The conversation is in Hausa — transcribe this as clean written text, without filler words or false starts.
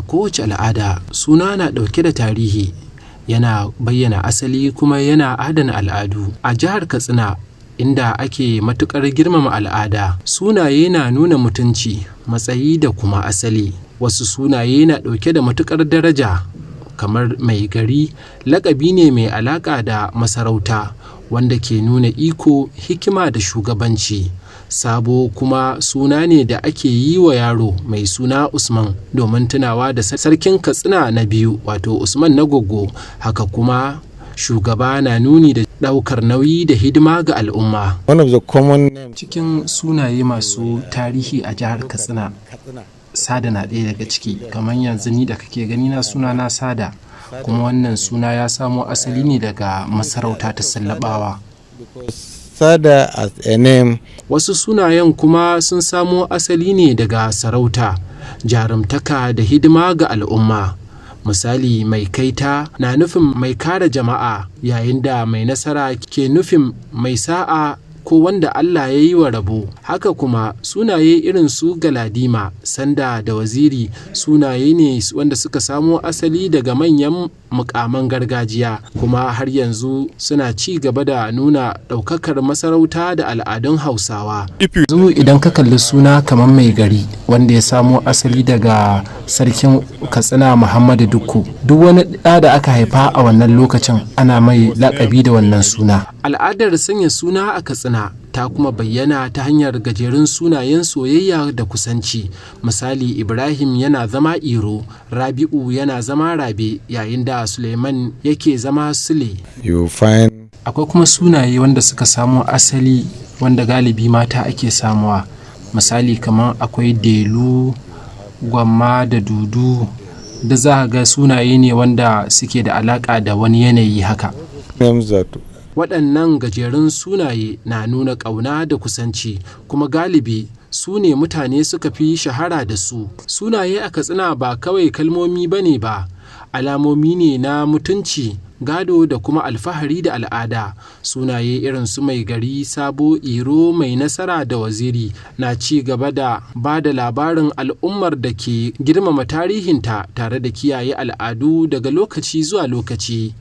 Kowace al'ada, suna na ɗauke da tarihi, yana bayyana asali kuma yana adana al'adu. A jihar Katsina, inda ake matuƙar girmama al'ada, sunaye na nuna mutunci, matsayi da kuma asali. Wasu sunaye na ɗauke da matuƙar daraja, kamar Mai Gari, laƙabi ne mai alaƙa da masarauta wanda ke nuna iko, hikima da shugabanci. Sabo kuma suna ne da ake yi wa yaro mai suna Usman domin tunawa da sarkin Katsina na biyu, wato Usman na Goggo. Haka kuma Shugaba na nuni da ɗaukar nauyi da hidima ga al'umma. One of the common names Cikin sunaye masu tarihi a jihar Katsina, Sada na ɗaya daga ciki. Kamar yanzu ni da kake gani na, suna na Sada, kuma wannan suna ya samo asali ne daga masarauta ta Sallabawa. Sada as a name. Wasu sunayen kuma sun samo asali ne daga sarauta, jarumtaka da hidima ga al'umma. Misali, Mai Kaita na nufin mai kare jama'a, yayin da Mai Nasara ke nufin mai sa'a ko wanda Allah ya yi wa rabo. Haka kuma sunaye irin su Galadima, Sanda da Waziri sunaye ne wanda suka samo asali daga manyan mukaman gargajiya, kuma har yanzu suna ci gaba da nuna ɗaukakar masarauta da al'adun Hausawa. Yanzu idan ka kalli suna kamar Mai Gari, wanda ya samo asali daga sarkin Katsina Muhammadu Dukku, duk wani ɗa da aka haifa a wannan lokacin ana mai laƙabi da wannan suna. Al'adar sanya suna a Katsina ta kuma bayyana ta hanyar gajerun sunayen soyayya da kusanci. Misali, Ibrahim yana zama Iro, Rabi'u yana zama Rabe, yayin da Suleiman yake zama Sule. You find Akwai kuma sunaye wanda suka samo asali wanda galibi mata ake samuwa. Misali, kamar akwai Delu, Gwamma da Dudu, da za ka ga sunaye ne wanda suke da alaƙa da wani yanayi haka. Names that Waɗannan gajerun sunaye na nuna ƙauna da kusanci, kuma galibi su ne mutane suka fi shahara da su. Sunaye a Katsina ba kawai kalmomi ba ne ba, alamomi ne na mutunci, gado da kuma alfahari da al'ada. Sunaye irin su Mai Gari, Sabo, Iro, Mai Nasara da Waziri na ci gaba da ba da labarin al'ummar da ke girmama tarihinta tare da kiyaye al'adu daga lokaci zuwa lokaci.